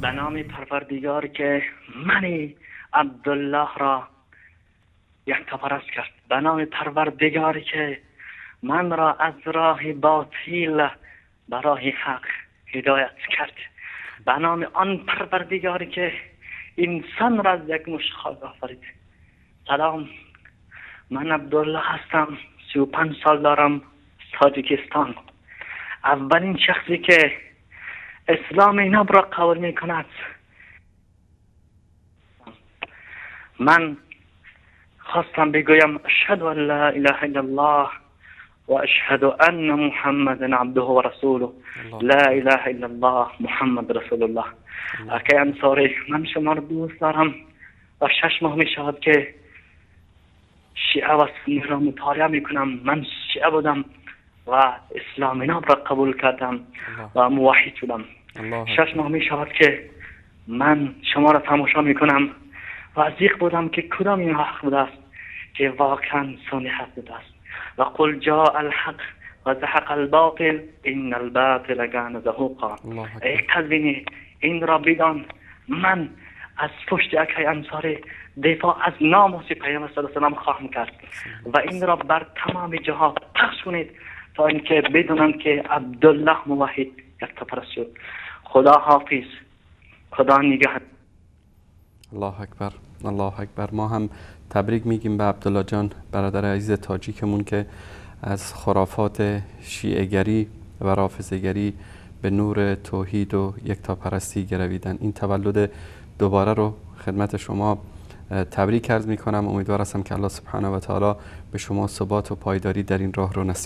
به نام پروردگار که من عبدالله را یکتاپرست کرد، به نام پروردگاری که من را از راه باطل به راه حق هدایت کرد، به نام آن پروردگاری که انسان را از یک مشت خاک آفرید. سلام، من عبدالله هستم، 35 سال دارم، تاجیکستان. اولین شخصی که اسلام ناب را قبول می کند. من خواستم بگویم اشهد ان لا اله الا الله و اشهد ان محمدا عبده و رسوله، لا اله الا الله محمد رسول الله. اکه انصاری، من شما را دوست دارم و 6 ماه می شود که شیعه و سنی را مطالعه می کنم. من شیعه بودم و اسلام ناب را قبول کردم و موحد شدم. 6 ماه می شود که من شما را تماشا می کنم و ضیق بودم که کدام این حق بوده است که واقعا سنی حق بوده است. و قل جاء الحق و زهق الباطل ان الباطل کان زهوقا. ای قزوینی، این را بدان، من از پشت اکای انصاری دفاع از ناموس پیامبر صلی الله علیه و سلم خواهم کرد و این را بر تمام جاها پخش کنید تا اینکه بدونند که عبدالله موحد یکتاپرست شد. خدا حافظ، خدا نگه. الله اکبر، الله اکبر. ما هم تبریک میگیم به عبدالله جان، برادر عزیز تاجیکمون که از خرافات شیعه‌گری و رافضه‌گری به نور توحید و یکتاپرستی گرویدن. این تولد دوباره رو خدمت شما تبریک عرض میکنم. امیدوار هستم که الله سبحانه و تعالی به شما ثبات و پایداری در این راه رو نصیب